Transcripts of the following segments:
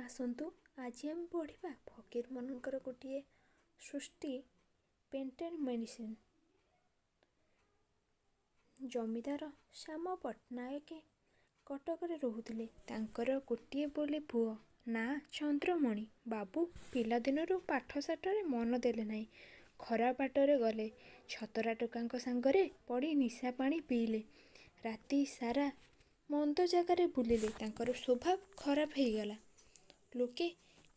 ଆସନ୍ତୁ ଆଜି ଆମେ ପଢ଼ିବା ଫକୀରମୋହନଙ୍କର ଗୋଟିଏ ସୃଷ୍ଟି ପେଟେଣ୍ଟ ମେଡ଼ିସିନ୍। ଜମିଦାର ଶ୍ୟାମ ପଟ୍ଟନାୟକେ କଟକରେ ରହୁଥିଲେ। ତାଙ୍କର ଗୋଟିଏ ବୋଲି ପୁଅ, ନାଁ ଚନ୍ଦ୍ରମଣି। ବାବୁ ପିଲାଦିନରୁ ପାଠଶାଠରେ ମନ ଦେଲେ ନାହିଁ। ଖରାପ ବାଟରେ ଗଲେ। ଛତରା ଟୋକାଙ୍କ ସାଙ୍ଗରେ ପଡ଼ି ନିଶାପାଣି ପିଇଲେ। ରାତି ସାରା ମନ୍ଦ ଜାଗାରେ ବୁଲିଲେ। ତାଙ୍କର ସ୍ୱଭାବ ଖରାପ ହେଇଗଲା। ଲୋକେ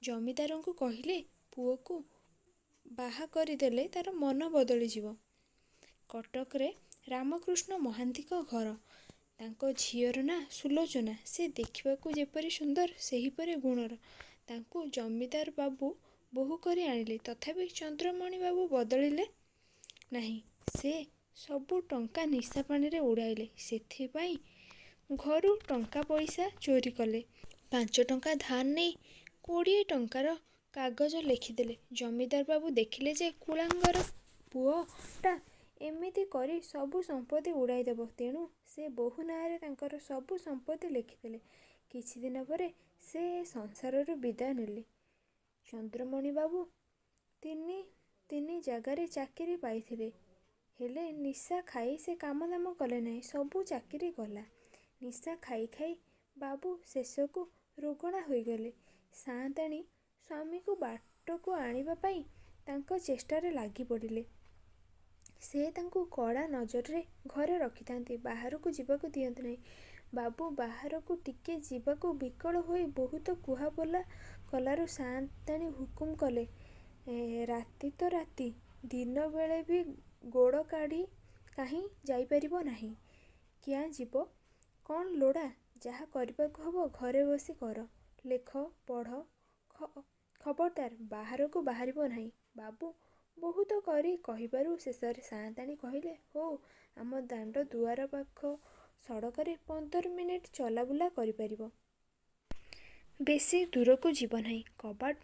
ଜମିଦାରଙ୍କୁ କହିଲେ, ପୁଅକୁ ବାହା କରିଦେଲେ ତା'ର ମନ ବଦଳିଯିବ। କଟକରେ ରାମକୃଷ୍ଣ ମହାନ୍ତିଙ୍କ ଘର। ତାଙ୍କ ଝିଅର ନାଁ ସୁଲୋଚନା। ସେ ଦେଖିବାକୁ ଯେପରି ସୁନ୍ଦର, ସେହିପରି ଗୁଣର। ତାଙ୍କୁ ଜମିଦାର ବାବୁ ବୋହୂ କରି ଆଣିଲେ। ତଥାପି ଚନ୍ଦ୍ରମଣି ବାବୁ ବଦଳିଲେ ନାହିଁ। ସେ ସବୁ ଟଙ୍କା ନିଶାପାଣିରେ ଉଡ଼ାଇଲେ। ସେଥିପାଇଁ ଘରୁ ଟଙ୍କା ପଇସା ଚୋରି କଲେ। 5 ଟଙ୍କା ଧାର ନେଇ 20 ଟଙ୍କାର କାଗଜ ଲେଖିଦେଲେ। ଜମିଦାର ବାବୁ ଦେଖିଲେ ଯେ କୁଳାଙ୍ଗାର ପୁଅଟା ଏମିତି କରି ସବୁ ସମ୍ପତ୍ତି ଉଡ଼ାଇଦେବ। ତେଣୁ ସେ ବୋହୂ ନାଁରେ ତାଙ୍କର ସବୁ ସମ୍ପତ୍ତି ଲେଖିଦେଲେ। କିଛିଦିନ ପରେ ସେ ଏ ସଂସାରରୁ ବିଦାୟ ନେଲେ। ଚନ୍ଦ୍ରମଣିବାବୁ ତିନି ତିନି ଜାଗାରେ ଚାକିରି ପାଇଥିଲେ। ହେଲେ ନିଶା ଖାଇ ସେ କାମଦାମ କଲେ ନାହିଁ। ସବୁ ଚାକିରି ଗଲା। ନିଶା ଖାଇ ଖାଇ ବାବୁ ଶେଷକୁ ରୋଗଣା ହୋଇଗଲେ। ସାଆନ୍ତାଣୀ ସ୍ୱାମୀଙ୍କୁ ବାଟକୁ ଆଣିବା ପାଇଁ ତାଙ୍କ ଚେଷ୍ଟାରେ ଲାଗିପଡ଼ିଲେ। ସେ ତାଙ୍କୁ କଡ଼ା ନଜରରେ ଘରେ ରଖିଥାନ୍ତି। ବାହାରକୁ ଯିବାକୁ ଦିଅନ୍ତି ନାହିଁ। ବାବୁ ବାହାରକୁ ଟିକିଏ ଯିବାକୁ ବିକଳ ହୋଇ ବହୁତ କୁହାବୋଲା କଲାରୁ ସାଆନ୍ତାଣୀ ହୁକୁମ କଲେ, ରାତି ତ ରାତି, ଦିନବେଳେ ବି ଗୋଡ଼ କାଢ଼ି କାହିଁ ଯାଇପାରିବ ନାହିଁ। କ୍ୟାଁ ଯିବ, କ'ଣ ଲୋଡ଼ା? ଯାହା କରିବାକୁ ହେବ ଘରେ ବସି କର। ଲେଖ, ପଢ଼। ଖବରଦାର, ବାହାରକୁ ବାହାରିବ ନାହିଁ। ବାବୁ ବହୁତ କରି କହିବାରୁ ଶେଷରେ ସାଆନ୍ତାଣୀ କହିଲେ, ହଉ, ଆମ ଦାଣ୍ଡ ଦୁଆର ପାଖ ସଡ଼କରେ 15 ମିନିଟ ଚଲାବୁଲା କରିପାରିବ। ବେଶୀ ଦୂରକୁ ଯିବ ନାହିଁ। କବାଟ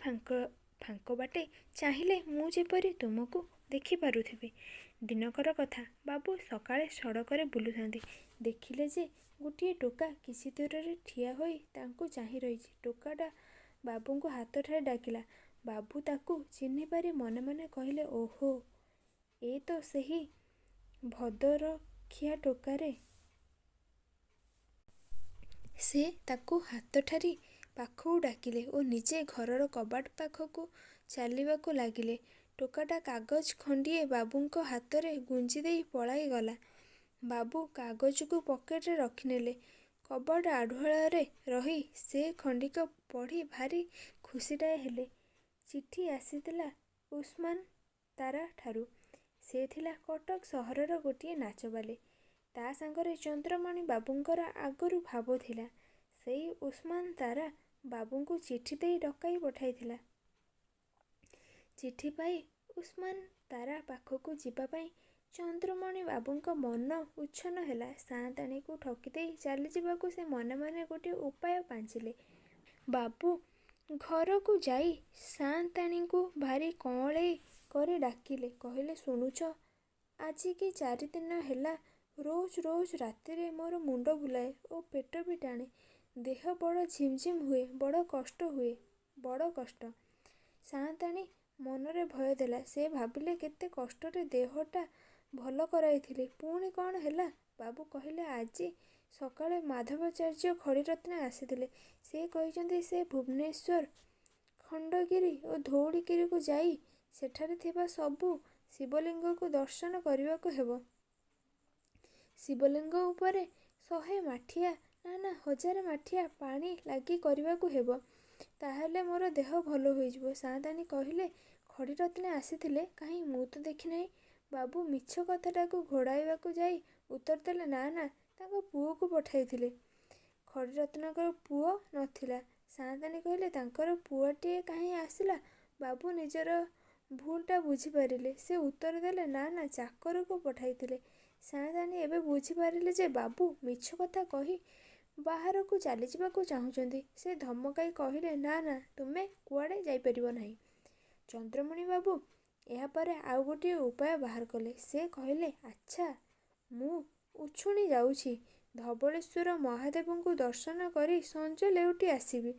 ଫାଙ୍କବାଟେ ଚାହିଁଲେ ମୁଁ ଯେପରି ତୁମକୁ ଦେଖିପାରୁଥିବି। ଦିନକର କଥା। ବାବୁ ସକାଳେ ସଡ଼କରେ ବୁଲୁଥାନ୍ତି। ଦେଖିଲେ ଯେ ଗୋଟିଏ ଟୋକା କିଛି ଦୂରରେ ଠିଆ ହୋଇ ତାଙ୍କୁ ଚାହିଁ ରହିଛି। ଟୋକାଟା ବାବୁଙ୍କୁ ହାତଠାରି ଡାକିଲା। ବାବୁ ତାକୁ ଚିହ୍ନିପାରି ମନେ ମନେ କହିଲେ, ଓହୋ, ଏ ତ ସେହି ଭଦରଖିଆ ଟୋକାରେ। ସେ ତାକୁ ହାତଠାରି ପାଖକୁ ଡାକିଲେ ଓ ନିଜେ ଘରର କବାଟ ପାଖକୁ ଚାଲିବାକୁ ଲାଗିଲେ। ଟୋକାଟା କାଗଜ ଖଣ୍ଡିଏ ବାବୁଙ୍କ ହାତରେ ଗୁଞ୍ଜିଦେଇ ପଳାଇଗଲା। ବାବୁ କାଗଜକୁ ପକେଟରେ ରଖିନେଲେ। କବାଟ ଆଢ଼ୁଆଳରେ ରହି ସେ ଖଣ୍ଡିକ ପଢ଼ି ଭାରି ଖୁସିଟାଏ ହେଲେ। ଚିଠି ଆସିଥିଲା ଉସ୍ମାନ ତାରାଠାରୁ। ସେ ଥିଲା କଟକ ସହରର ଗୋଟିଏ ନାଚବାଲି। ତା' ସାଙ୍ଗରେ ଚନ୍ଦ୍ରମଣି ବାବୁଙ୍କର ଆଗରୁ ଭାବ ଥିଲା। ସେଇ ଉସ୍ମାନ ତାରା ବାବୁଙ୍କୁ ଚିଠି ଦେଇ ଡକାଇ ପଠାଇଥିଲା। ଚିଠି ପାଇ ଉସ୍ମାନ ତାରା ପାଖକୁ ଯିବାପାଇଁ ଚନ୍ଦ୍ରମଣି ବାବୁଙ୍କ ମନ ଉଚ୍ଛନ୍ନ ହେଲା। ସାଆନ୍ତାଣୀଙ୍କୁ ଠକିଦେଇ ଚାଲିଯିବାକୁ ସେ ମନେ ମନେ ଗୋଟିଏ ଉପାୟ ପାଞ୍ଚିଲେ। ବାବୁ ଘରକୁ ଯାଇ ସାଆନ୍ତାଣୀଙ୍କୁ ଭାରି କଅଁଳେଇ କରି ଡାକିଲେ। କହିଲେ, ଶୁଣୁଛ, ଆଜିକି 4 ଦିନ ହେଲା ରୋଜ ରୋଜ ରାତିରେ ମୋର ମୁଣ୍ଡ ବୁଲାଏ ଓ ପେଟ ବି ଟାଣେ। ଦେହ ବଡ଼ ଝିମଝିମ ହୁଏ, ବଡ଼ କଷ୍ଟ ହୁଏ, ବଡ଼ କଷ୍ଟ। ସାଆନ୍ତାଣୀ ମନରେ ଭୟ ହେଲା। ସେ ଭାବିଲେ, କେତେ କଷ୍ଟରେ ଦେହଟା ଭଲ କରାଇଥିଲି, ପୁଣି କ'ଣ ହେଲା? ବାବୁ କହିଲେ, ଆଜି ସକାଳେ ମାଧବାଚାର୍ଯ୍ୟ ଖଡ଼ିରତ୍ନେ ଆସିଥିଲେ। ସେ କହିଛନ୍ତି, ସେ ଭୁବନେଶ୍ୱର ଖଣ୍ଡଗିରି ଓ ଧଉଳିଗିରିକୁ ଯାଇ ସେଠାରେ ଥିବା ସବୁ ଶିବଲିଙ୍ଗକୁ ଦର୍ଶନ କରିବାକୁ ହେବ। ଶିବଲିଙ୍ଗ ଉପରେ 100 ମାଠିଆ, ନା ନା, 1000 ମାଠିଆ ପାଣି ଲାଗି କରିବାକୁ ହେବ। ତାହାହେଲେ ମୋର ଦେହ ଭଲ ହୋଇଯିବ। ସାଆନ୍ତାଣୀ କହିଲେ, ଖଡ଼ିରତ୍ନେ ଆସିଥିଲେ? କାହିଁ, ମୁଁ ତ ଦେଖି ନାହିଁ। ବାବୁ ମିଛ କଥାଟାକୁ ଘୋଡ଼ାଇବାକୁ ଯାଇ ଉତ୍ତର ଦେଲେ, ନା ନା, ତାଙ୍କ ପୁଅକୁ ପଠାଇଥିଲେ। ଖଡ଼ିରତ୍ନଙ୍କର ପୁଅ ନ ଥିଲା। ସାଆନ୍ତାଣୀ କହିଲେ, ତାଙ୍କର ପୁଅଟିଏ କାହିଁ ଆସିଲା? ବାବୁ ନିଜର ଭୁଲଟା ବୁଝିପାରିଲେ। ସେ ଉତ୍ତର ଦେଲେ, ନା ନା, ଚାକରକୁ ପଠାଇଥିଲେ। ସାଆନ୍ତାଣୀ ଏବେ ବୁଝିପାରିଲେ ଯେ ବାବୁ ମିଛ କଥା କହି ବାହାରକୁ ଚାଲିଯିବାକୁ ଚାହୁଁଛନ୍ତି। ସେ ଧମକାଇ କହିଲେ, ନା ନା, ତୁମେ କୁଆଡ଼େ ଯାଇପାରିବ ନାହିଁ। ଚନ୍ଦ୍ରମଣି ବାବୁ ଏହାପରେ ଆଉ ଗୋଟିଏ ଉପାୟ ବାହାର କଲେ। ସେ କହିଲେ, ଆଚ୍ଛା, ମୁଁ ଉଛୁଣି ଯାଉଛି। ଧବଳେଶ୍ୱର ମହାଦେବଙ୍କୁ ଦର୍ଶନ କରି ସଞ୍ଜ ଲେଉଟି ଆସିବି।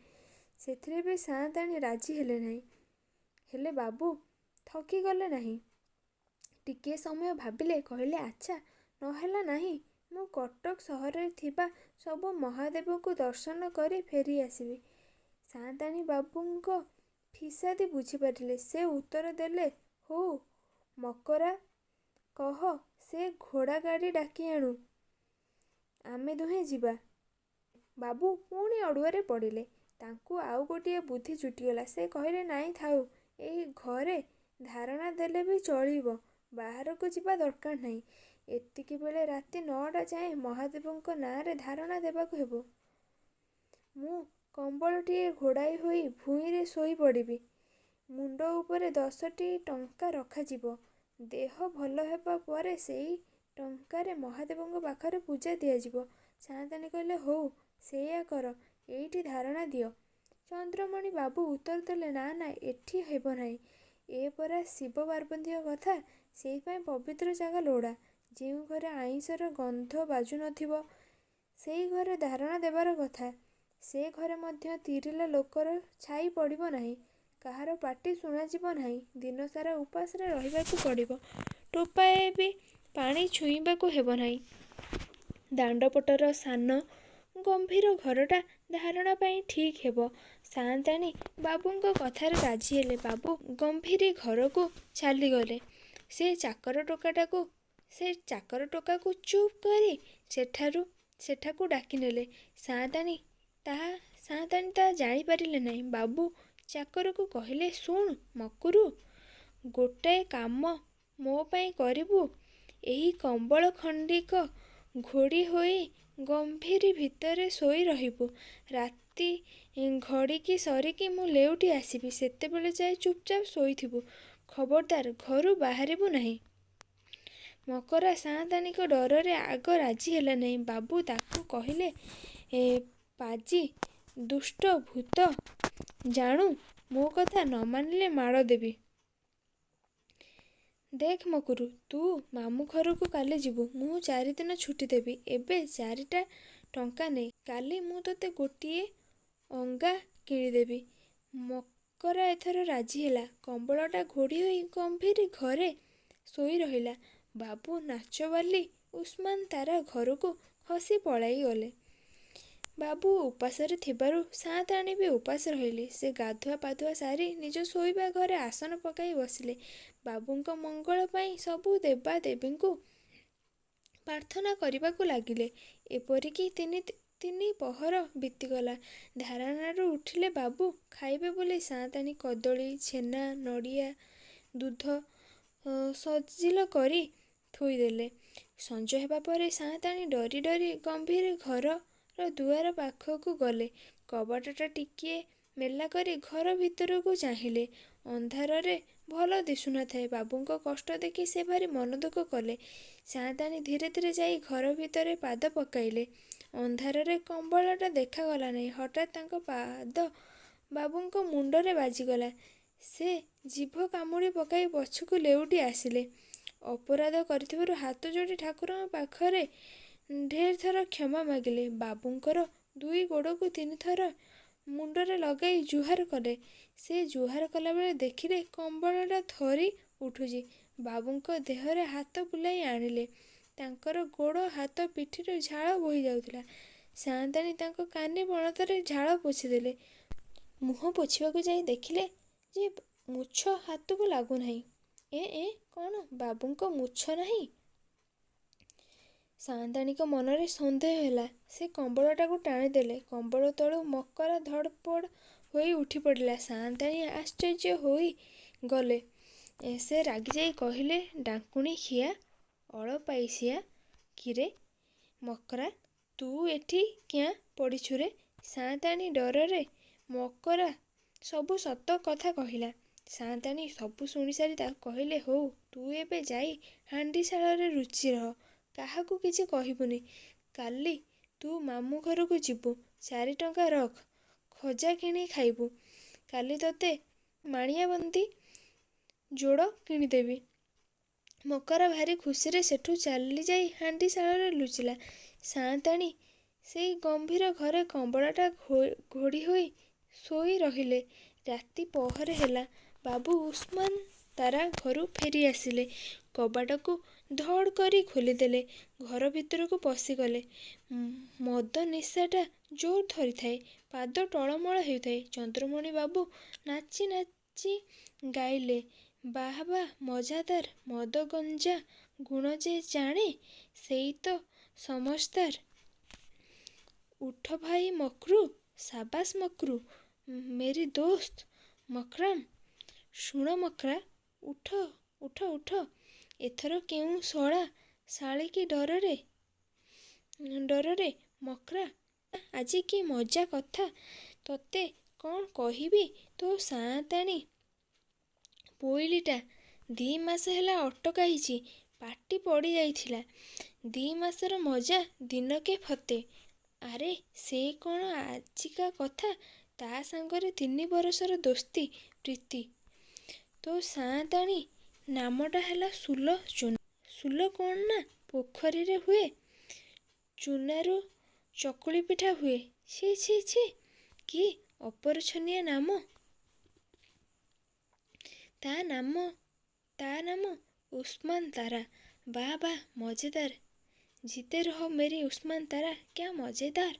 ସେଥିରେ ବି ସାଆନ୍ତାଣୀ ରାଜି ହେଲେ ନାହିଁ। ହେଲେ ବାବୁ ଥକିଗଲେ ନାହିଁ। ଟିକିଏ ସମୟ ଭାବିଲେ, କହିଲେ, ଆଚ୍ଛା, ନ ହେଲା ନାହିଁ, ମୁଁ କଟକ ସହରରେ ଥିବା ସବୁ ମହାଦେବଙ୍କୁ ଦର୍ଶନ କରି ଫେରିଆସିବି। ସାଆନ୍ତାଣୀ ବାବୁଙ୍କ ଫିସାଦି ବୁଝିପାରିଲେ। ସେ ଉତ୍ତର ଦେଲେ, ହଉ, ମକରା କହ ସେ ଘୋଡ଼ାଗାଡ଼ି ଡାକି ଆଣୁ, ଆମେ ଦୁହେଁ ଯିବା। ବାବୁ ପୁଣି ଅଡ଼ୁଆରେ ପଡ଼ିଲେ। ତାଙ୍କୁ ଆଉ ଗୋଟିଏ ବୁଦ୍ଧି ଜୁଟିଗଲା। ସେ କହିଲେ, ନାଇଁ ଥାଉ, ଏଇ ଘରେ ଧାରଣା ଦେଲେ ବି ଚଳିବ, ବାହାରକୁ ଯିବା ଦରକାର ନାହିଁ। ଏତିକିବେଳେ ରାତି 9ଟା ଯାଏଁ ମହାଦେବଙ୍କ ନାଁରେ ଧାରଣା ଦେବାକୁ ହେବ। ମୁଁ କମ୍ବଳଟିଏ ଘୋଡ଼ାଇ ହୋଇ ଭୂଇଁରେ ଶୋଇପଡ଼ିବି। ମୁଣ୍ଡ ଉପରେ 10ଟି ଟଙ୍କା ରଖାଯିବ। ଦେହ ଭଲ ହେବା ପରେ ସେଇ ଟଙ୍କାରେ ମହାଦେବଙ୍କ ପାଖରେ ପୂଜା ଦିଆଯିବ। ସାଆନ୍ତାଣୀ କହିଲେ, ହଉ, ସେଇଆ କର, ଏଇଠି ଧାରଣା ଦିଅ। ଚନ୍ଦ୍ରମଣି ବାବୁ ଉତ୍ତର ଦେଲେ, ନା ନା, ଏଠି ହେବ ନାହିଁ। ଏ ପରା ଶିବ ପାର୍ବତୀଙ୍କ କଥା, ସେଇଥିପାଇଁ ପବିତ୍ର ଜାଗା ଲୋଡ଼ା। ଯେଉଁ ଘରେ ଆଇଁଷର ଗନ୍ଧ ବାଜୁନଥିବ, ସେଇ ଘରେ ଧାରଣା ଦେବାର କଥା। ସେ ଘରେ ମଧ୍ୟ ତିରିଲା ଲୋକର ଛାଇ ପଡ଼ିବ ନାହିଁ, କାହାର ପାଟି ଶୁଣାଯିବ ନାହିଁ, ଦିନସାରା ଉପାସରେ ରହିବାକୁ ପଡ଼ିବ, ଟୋପାଏ ବି ପାଣି ଛୁଇଁବାକୁ ହେବ ନାହିଁ। ଦାଣ୍ଡପଟର ସାନ ଗମ୍ଭୀର ଘରଟା ଧାରଣା ପାଇଁ ଠିକ୍ ହେବ। ସାଆନ୍ତାଣୀ ବାବୁଙ୍କ କଥାରେ ରାଜି ହେଲେ। ବାବୁ ଗମ୍ଭୀରି ଘରକୁ ଚାଲିଗଲେ। ସେ ଚାକର ଟୋକାକୁ ଚୁପ୍ କରି ସେଠାକୁ ଡାକିନେଲେ। ସାଆନ୍ତାଣୀ ତାହା ଜାଣିପାରିଲେ ନାହିଁ। ବାବୁ ଚାକରକୁ କହିଲେ, ଶୁଣ୍ ମକୁରୁ, ଗୋଟାଏ କାମ ମୋ ପାଇଁ କରିବୁ? ଏହି କମ୍ବଳ ଖଣ୍ଡିକ ଘୋଡ଼ି ହୋଇ ଗମ୍ଭୀରି ଭିତରେ ଶୋଇ ରହିବୁ। ରାତି ଘଡ଼ିକି ସରିକି ମୁଁ ଲେଉଟି ଆସିବି, ସେତେବେଳ ଯାଏ ଚୁପଚାପ୍ ଶୋଇଥିବୁ। ଖବରଦାର, ଘରୁ ବାହାରିବୁ ନାହିଁ। ମକରା ସାଆନ୍ତାଣୀଙ୍କ ଡରରେ ଆଗ ରାଜି ହେଲା ନାହିଁ। ବାବୁ ତାକୁ କହିଲେ, ପାଜି, ଦୁଷ୍ଟ ଭୂତ, ଜାଣୁ, ମୋ କଥା ନ ମାନିଲେ ମାଡ଼ ଦେବି। ଦେଖ ମକୁରୁ, ତୁ ମାମୁଁ ଘରକୁ କାଲି ଯିବୁ, ମୁଁ 4 ଦିନ ଛୁଟି ଦେବି। ଏବେ 4ଟା ଟଙ୍କା ନେ, କାଲି ମୁଁ ତୋତେ ଗୋଟିଏ ଅଙ୍ଗା କିଣିଦେବି। ମକରା ଏଥର ରାଜି ହେଲା। କମ୍ବଳଟା ଘୋଡ଼ି ହୋଇ ଗମ୍ଭୀରି ଘରେ ଶୋଇ ରହିଲା। ବାବୁ ନାଚବାଲି ଉସ୍ମାନ ତାରା ଘରକୁ ଖସି ପଳାଇଗଲେ। ବାବୁ ଉପାସରେ ଥିବାରୁ ସାଆନ୍ତାଣୀ ବି ଉପାସ ରହିଲେ। ସେ ଗାଧୁଆ ପାଧୁଆ ସାରି ନିଜ ଶୋଇବା ଘରେ ଆସନ ପକାଇ ବସିଲେ। ବାବୁଙ୍କ ମଙ୍ଗଳ ପାଇଁ ସବୁ ଦେବାଦେବୀଙ୍କୁ ପ୍ରାର୍ଥନା କରିବାକୁ ଲାଗିଲେ। ଏପରିକି ତିନି ତିନି ପହର ବିତିଗଲା। ଧାରଣାରୁ ଉଠିଲେ ବାବୁ ଖାଇବେ ବୋଲି ସାଆନ୍ତାଣୀ କଦଳୀ, ଛେନା, ନଡ଼ିଆ, ଦୁଧ ସଜିଲ କରି ଥୋଇଦେଲେ। ସଞ୍ଜ ହେବା ପରେ ସାଆନ୍ତାଣୀ ଡରି ଡରି ଗମ୍ଭୀରି ଘରର ଦୁଆର ପାଖକୁ ଗଲେ। କବାଟଟା ଟିକିଏ ମେଲା କରି ଘର ଭିତରକୁ ଚାହିଁଲେ। ଅନ୍ଧାରରେ ଭଲ ଦିଶୁନଥାଏ। ବାବୁଙ୍କ କଷ୍ଟ ଦେଖି ସେ ଭାରି ମନଦୁଃଖ କଲେ। ସାଆନ୍ତାଣୀ ଧୀରେ ଧୀରେ ଯାଇ ଘର ଭିତରେ ପାଦ ପକାଇଲେ। ଅନ୍ଧାରରେ କମ୍ବଳଟା ଦେଖାଗଲା ନାହିଁ। ହଠାତ୍ ତାଙ୍କ ପାଦ ବାବୁଙ୍କ ମୁଣ୍ଡରେ ବାଜିଗଲା। ସେ ଜିଭ କାମୁଡ଼ି ପକାଇ ପଛକୁ ଲେଉଟି ଆସିଲେ। ଅପରାଧ କରିଥିବାରୁ ହାତ ଯୋଡ଼ି ଠାକୁରଙ୍କ ପାଖରେ ଢେରଥର କ୍ଷମା ମାଗିଲେ। ବାବୁଙ୍କର ଦୁଇ ଗୋଡ଼କୁ ତିନିଥର ମୁଣ୍ଡରେ ଲଗାଇ ଜୁହାର କଲେ। ସେ ଜୁହାର କଲାବେଳେ ଦେଖିଲେ କମ୍ବଳଟା ଥରି ଉଠୁଛି। ବାବୁଙ୍କ ଦେହରେ ହାତ ବୁଲାଇ ଆଣିଲେ। ତାଙ୍କର ଗୋଡ଼ ହାତ ପିଠିରୁ ଝାଳ ବୋହିଯାଉଥିଲା। ସାଆନ୍ତାଣୀ ତାଙ୍କ କାନି ପଣତରେ ଝାଳ ପୋଛିଦେଲେ। ମୁହଁ ପୋଛିବାକୁ ଯାଇ ଦେଖିଲେ ଯେ ମୁଛ ହାତକୁ ଲାଗୁନାହିଁ। ଏଁ ଏଁ, କ'ଣ, ବାବୁଙ୍କ ମୁଛ ନାହିଁ? ସାଆନ୍ତାଣୀଙ୍କ ମନରେ ସନ୍ଦେହ ହେଲା। ସେ କମ୍ବଳଟାକୁ ଟାଣିଦେଲେ। କମ୍ବଳ ତଳୁ ମକରା ଧଡ଼ପଡ଼ ହୋଇ ଉଠିପଡ଼ିଲା। ସାଆନ୍ତାଣୀ ଆଶ୍ଚର୍ଯ୍ୟ ହୋଇଗଲେ। ସେ ରାଗିଯାଇ କହିଲେ, ଡାକୁଣୀ ଖିଆ ଅଳପାଇସିଆ, କିରେ ମକରା, ତୁ ଏଠି କ୍ୟାଁ ପଡ଼ିଛୁରେ? ସାଆନ୍ତାଣୀ ଡରରେ ମକରା ସବୁ ସତ କଥା କହିଲା। ସାଆନ୍ତାଣୀ ସବୁ ଶୁଣିସାରି ତାକୁ କହିଲେ, ହଉ, ତୁ ଏବେ ଯାଇ ହାଣ୍ଡିଶାଳରେ ଲୁଚି ରହ, କାହାକୁ କିଛି କହିବୁନି। କାଲି ତୁ ମାମୁଁ ଘରକୁ ଯିବୁ, 4 ଟଙ୍କା ରଖ, ଖଜା କିଣି ଖାଇବୁ। କାଲି ତୋତେ ମାଣିଆବନ୍ଧୀ ଯୋଡ଼ କିଣିଦେବି। ମକରା ଭାରି ଖୁସିରେ ସେଠୁ ଚାଲିଯାଇ ହାଣ୍ଡିଶାଳରେ ଲୁଚିଲା। ସାଆନ୍ତାଣୀ ସେଇ ଗମ୍ଭୀର ଘରେ କମ୍ବଳଟା ଘୋଡ଼ି ହୋଇ ଶୋଇ ରହିଲେ। ରାତି ପହରେ ହେଲା। ବାବୁ ଉସ୍ମାନ ତାରା ଘରୁ ଫେରି ଆସିଲେ। କବାଟକୁ ଧଡ଼ କରି ଖୋଲିଦେଲେ। ଘର ଭିତରକୁ ପଶିଗଲେ। ମଦ ନିଶାଟା ଜୋର ଧରିଥାଏ। ପାଦ ଟଳମଳ ହେଉଥାଏ। ଚନ୍ଦ୍ରମଣି ବାବୁ ନାଚି ନାଚି ଗାଇଲେ, ବାଃ ବାଃ ମଜାଦାର, ମଦ ଗଞ୍ଜା ଗୁଣ ଯେ ଜାଣେ, ସେଇ ତ ସମଜଦାର। ଉଠ ଭାଇ ମକ୍ରୁ, ସାବାସ୍ ମକ୍ରୁ, ମେରି ଦୋସ୍ତ ମକ୍ରାମ୍। ଶୁଣ ମକ୍ରା, ଉଠ ଉଠ ଉଠ। ଏଥର କେଉଁ ଶଳା ଶାଳୀକି ଡରରେ ଡରରେ ମକ୍ରା, ଆଜି କି ମଜା କଥା ତୋତେ କ'ଣ କହିବି। ତୋ ସାଆନ୍ତାଣୀ ପୋଇଲୀଟା 2 ମାସ ହେଲା ଅଟକାଇଛି। ପାଟି ପଡ଼ିଯାଇଥିଲା। 2 ମାସର ମଜା ଦିନକେ ଫତେ। ଆରେ ସେ କ'ଣ ଆଜିକା କଥା। ତା' ସାଙ୍ଗରେ 3 ବରଷର ଦୋସ୍ତି ପ୍ରୀତି। ତୋ ସାଆନ୍ତାଣୀ ନାମଟା ହେଲା ସୁଲୋଚନା। ସୁଲ କ'ଣ ନା ପୋଖରୀରେ ହୁଏ। ଚୂନାରୁ ଚକୁଳି ପିଠା ହୁଏ। ଛି ଛି ଛି, କି ଅପରିଚ୍ଛନ୍ନିଆ ନାମ। ତା' ନାମ ଉସ୍ମାନ ତାରା। ବାଃ ବାଃ ମଜେଦାର, ଜିତେ ରହୋ ମେରି ଉସ୍ମାନ ତାରା, କ୍ୟା ମଜେଦାର।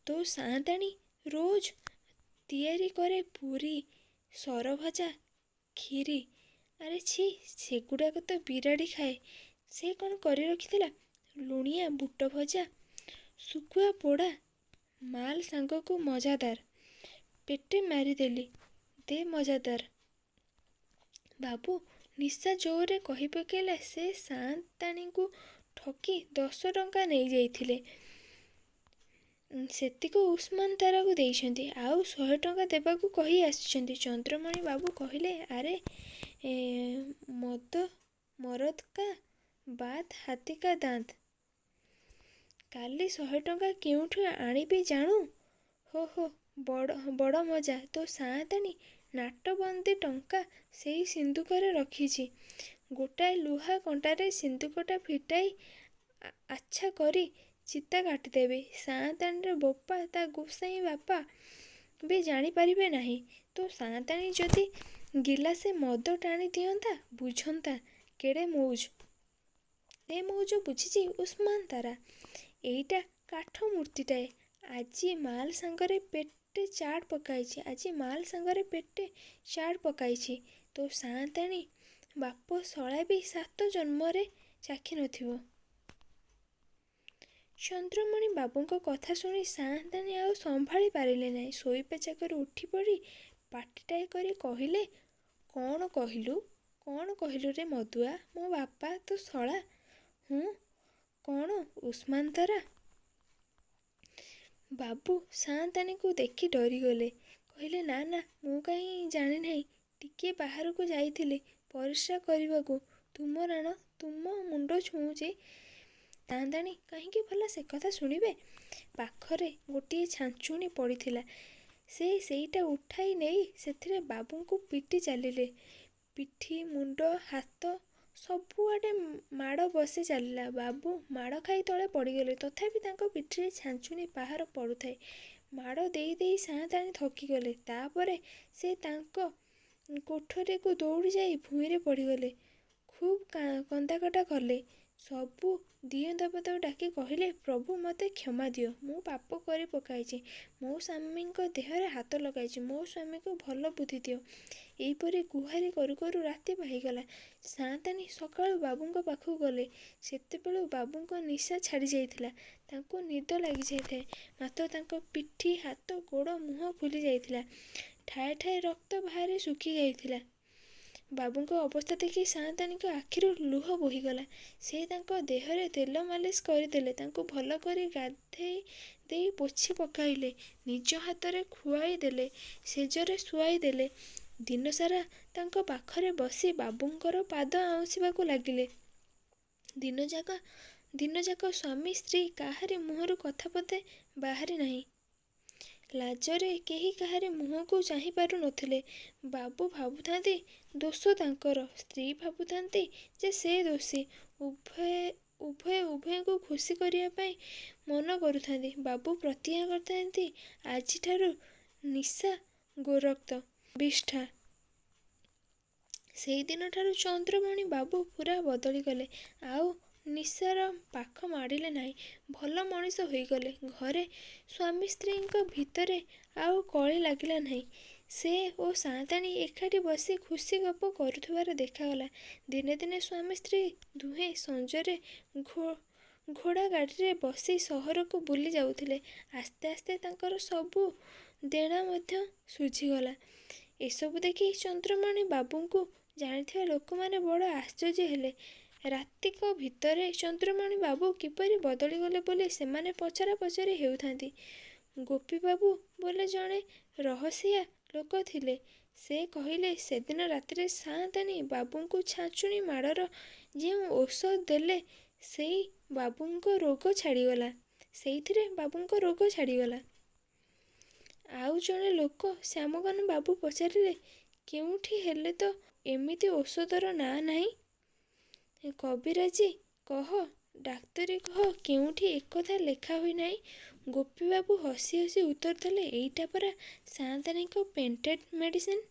ତୋ ସାଆନ୍ତାଣୀ ରୋଜ ତିଆରି କରେ ପୁରି, ସରଭଜା, ଖିରି। ଆରେ ଛି, ସେଗୁଡ଼ାକ ତ ବିରାଡ଼ି ଖାଏ। ସେ କ'ଣ କରି ରଖିଥିଲା? ଲୁଣିଆ ବୁଟଭଜା, ଶୁଖୁଆ ପୋଡ଼ା, ମାଲ ସାଙ୍ଗକୁ ମଜାଦାର। ପେଟେ ମାରିଦେଲି ଦେ ମଜାଦାର। ବାବୁ ନିଶା ଜୋରରେ କହିପକାଇଲେ, ସେ ସାଆନ୍ତାଣୀଙ୍କୁ ଠକି 10 ଟଙ୍କା ନେଇଯାଇଥିଲେ। ସେତିକ ଉସ୍ମାନ ତାରାକୁ ଦେଇଛନ୍ତି। ଆଉ 100 ଟଙ୍କା ଦେବାକୁ କହି ଆସିଛନ୍ତି। ଚନ୍ଦ୍ରମଣି ବାବୁ କହିଲେ, ଆରେ ମରଦ କା ବାତ ହାତୀ କା ଦାନ୍ତ। କାଲି 100 ଟଙ୍କା କେଉଁଠୁ ଆଣିବି ଜାଣୁ? ହୋ ହୋ, ବଡ଼ ମଜା। ତୋ ସାଆନ୍ତାଣୀ ନାଟବନ୍ଦୀ ଟଙ୍କା ସେଇ ସିନ୍ଦୁକରେ ରଖିଛି। ଗୋଟାଏ ଲୁହା କଣ୍ଟାରେ ସିନ୍ଦୁକଟା ଫିଟାଇ ଆଚ୍ଛା କରି ଚିତା କାଟିଦେବି। ସାଆନ୍ତାଣୀର ବୋପା, ତା' ଗୋସାଇଁ ବାପା ବି ଜାଣିପାରିବେ ନାହିଁ। ତୋ ସାଆନ୍ତାଣୀ ଯଦି ଗିଲାସେ ମଦ ଟାଣି ଦିଅନ୍ତା, ବୁଝନ୍ତା କେଡ଼େ ମଉଜ। ସେ ମଉଜ ବୁଝିଛି ଉସ୍ମାନ ତାରା। ଏଇଟା କାଠ ମୂର୍ତ୍ତିଟାଏ। ଆଜି ମାଲ ସାଙ୍ଗରେ ପେଟେ ଚାଟ୍ ପକାଇଛି। ଆଜି ମାଲ ସାଙ୍ଗରେ ପେଟେ ଚାଟ୍ ପକାଇଛି। ତୋ ସାଆନ୍ତାଣୀ ବାପ ଶଳା ବି ସାତ ଜନ୍ମରେ ଚାଖି ନଥିବ। ଚନ୍ଦ୍ରମଣି ବାବୁଙ୍କ କଥା ଶୁଣି ସାଆନ୍ତାଣୀ ଆଉ ସମ୍ଭାଳି ପାରିଲେ ନାହିଁ। ଶୋଇବା ଜାଗାରୁ ଉଠିପଡ଼ି ପାଟିଟାଏ କରି କହିଲେ, କ'ଣ କହିଲୁ? କ'ଣ କହିଲୁରେ ମଦୁଆ? ମୋ ବାପା, ତୋ ଶଳା, ହୁଁ, କ'ଣ ଉସ୍ମାନ ତାରା? ବାବୁ ସାଆନ୍ତାଣୀଙ୍କୁ ଦେଖି ଡରିଗଲେ। କହିଲେ, ନା ନା, ମୁଁ କାହିଁ ଜାଣିନାହିଁ। ଟିକିଏ ବାହାରକୁ ଯାଇଥିଲି ପରିସ୍ରା କରିବାକୁ। ତୁମ ରାଣ, ତୁମ ମୁଣ୍ଡ ଛୁଉଁଛି। ସାଆନ୍ତାଣୀ କାହିଁକି ଭଲା ସେକଥା ଶୁଣିବେ? ପାଖରେ ଗୋଟିଏ ଛାଞ୍ଚୁଣି ପଡ଼ିଥିଲା। ସେ ସେଇଟା ଉଠାଇ ନେଇ ସେଥିରେ ବାବୁଙ୍କୁ ପିଟି ଚାଲିଲେ। ପିଠି, ମୁଣ୍ଡ, ହାତ ସବୁଆଡ଼େ ମାଡ଼ ବସି ଚାଲିଲା। ବାବୁ ମାଡ଼ ଖାଇ ତଳେ ପଡ଼ିଗଲେ। ତଥାପି ତାଙ୍କ ପିଠିରେ ଛାଞ୍ଚୁଣି ପାହାର ପଡ଼ୁଥାଏ। ମାଡ଼ ଦେଇ ଦେଇ ସାଆନ୍ତାଣୀ ଥକିଗଲେ। ତା'ପରେ ସେ ତାଙ୍କ କୋଠରୀକୁ ଦୌଡ଼ି ଯାଇ ଭୂଇଁରେ ପଡ଼ିଗଲେ। ଖୁବ୍ କନ୍ଦାକଟା କଲେ। ସବୁ ଦିଅଁ ଦେବତାଙ୍କୁ ଡାକି କହିଲେ, ପ୍ରଭୁ, ମୋତେ କ୍ଷମା ଦିଅ। ମୁଁ ପାପ କରି ପକାଇଛି। ମୋ ସ୍ୱାମୀଙ୍କ ଦେହରେ ହାତ ଲଗାଇଛି। ମୋ ସ୍ୱାମୀକୁ ଭଲ ବୁଦ୍ଧି ଦିଅ। ଏହିପରି ଗୁହାରି କରୁ କରୁ ରାତି ପାହିଗଲା। ସାଆନ୍ତାଣୀ ସକାଳୁ ବାବୁଙ୍କ ପାଖକୁ ଗଲେ। ସେତେବେଳକୁ ବାବୁଙ୍କ ନିଶା ଛାଡ଼ିଯାଇଥିଲା। ତାଙ୍କୁ ନିଦ ଲାଗିଯାଇଥାଏ। ମାତ୍ର ତାଙ୍କ ପିଠି, ହାତ, ଗୋଡ଼, ମୁହଁ ଫୁଲି ଯାଇଥିଲା। ଠାଏ ଠାଏ ରକ୍ତ ବାହାରି ଶୁଖିଯାଇଥିଲା। ବାବୁଙ୍କ ଅବସ୍ଥା ଦେଖି ସାଆନ୍ତାଣୀଙ୍କ ଆଖିରୁ ଲୁହ ବୋହିଗଲା। ସେ ତାଙ୍କ ଦେହରେ ତେଲ ମାଲିସ କରିଦେଲେ। ତାଙ୍କୁ ଭଲ କରି ଗାଧେଇ ଦେଇ ପୋଛି ପକାଇଲେ। ନିଜ ହାତରେ ଖୁଆଇ ଦେଲେ। ଶେଯରେ ଶୁଆଇ ଦେଲେ। ଦିନସାରା ତାଙ୍କ ପାଖରେ ବସି ବାବୁଙ୍କର ପାଦ ଆଉଁସିବାକୁ ଲାଗିଲେ। ଦିନଯାକ ସ୍ୱାମୀ ସ୍ତ୍ରୀ କାହାରି ମୁହଁରୁ କଥା ପଦେ ବାହାରି ନାହିଁ। ଲାଜରେ କେହି କାହାରି ମୁହଁକୁ ଚାହିଁପାରୁ ନଥିଲେ। ବାବୁ ଭାବୁଥାନ୍ତି ଦୋଷ ତାଙ୍କର। ସ୍ତ୍ରୀ ଭାବୁଥାନ୍ତି ଯେ ସେ ଦୋଷୀ। ଉଭୟେ ଉଭୟେ ଉଭୟଙ୍କୁ ଖୁସି କରିବା ପାଇଁ ମନ କରୁଥାନ୍ତି। ବାବୁ ପ୍ରତିଜ୍ଞା କରିଥାନ୍ତି, ଆଜିଠାରୁ ନିଶା ଗୋରକ୍ତ ବିଷ୍ଠା। ସେଇଦିନଠାରୁ ଚନ୍ଦ୍ରମଣି ବାବୁ ପୂରା ବଦଳିଗଲେ। ଆଉ ନିଶାର ପାଖ ମାଡ଼ିଲେ ନାହିଁ। ଭଲ ମଣିଷ ହୋଇଗଲେ। ଘରେ ସ୍ୱାମୀ ସ୍ତ୍ରୀଙ୍କ ଭିତରେ ଆଉ କଳି ଲାଗିଲା ନାହିଁ। ସେ ଓ ସାଆନ୍ତାଣୀ ଏକାଠି ବସି ଖୁସି ଗପ କରୁଥିବାର ଦେଖାଗଲା। ଦିନେ ଦିନେ ସ୍ୱାମୀ ସ୍ତ୍ରୀ ଦୁହେଁ ସଞ୍ଜରେ ଘୋଡ଼ାଗାଡ଼ିରେ ବସି ସହରକୁ ବୁଲି ଯାଉଥିଲେ। ଆସ୍ତେ ଆସ୍ତେ ତାଙ୍କର ସବୁ ଦେଣା ମଧ୍ୟ ଶୁଝିଗଲା। ଏସବୁ ଦେଖି ଚନ୍ଦ୍ରମଣି ବାବୁଙ୍କୁ ଜାଣିଥିବା ଲୋକମାନେ ବଡ଼ ଆଶ୍ଚର୍ଯ୍ୟ ହେଲେ। ରାତିକ ଭିତରେ ଚନ୍ଦ୍ରମଣି ବାବୁ କିପରି ବଦଳିଗଲେ ବୋଲି ସେମାନେ ପଚରା ପଚରି ହେଉଥାନ୍ତି। ଗୋପୀବାବୁ ବୋଲି ଜଣେ ରହସିଆ ଲୋକ ଥିଲେ। ସେ କହିଲେ, ସେଦିନ ରାତିରେ ସାଆନ୍ତାଣୀ ବାବୁଙ୍କୁ ଛାଞ୍ଚୁଣି ମାଡ଼ର ଯେଉଁ ଔଷଧ ଦେଲେ, ସେଇ ବାବୁଙ୍କ ରୋଗ ଛାଡ଼ିଗଲା। ସେଇଥିରେ ବାବୁଙ୍କ ରୋଗ ଛାଡ଼ିଗଲା। ଆଉ ଜଣେ ଲୋକ ଶ୍ୟାମଘନ ବାବୁ ପଚାରିଲେ, କେଉଁଠି ହେଲେ ତ ଏମିତି ଔଷଧର ନାଁ ନାହିଁ। କବିରାଜି କହ, ଡାକ୍ତରୀ କହ, କେଉଁଠି ଏକଥା ଲେଖା ହୋଇନାହିଁ। ଗୋପୀବାବୁ ହସି ହସି ଉତ୍ତର ଦେଲେ, ଏଇଟା ପରା ସାଆନ୍ତାଣୀଙ୍କ ପେଟେଣ୍ଟ ମେଡ଼ିସିନ।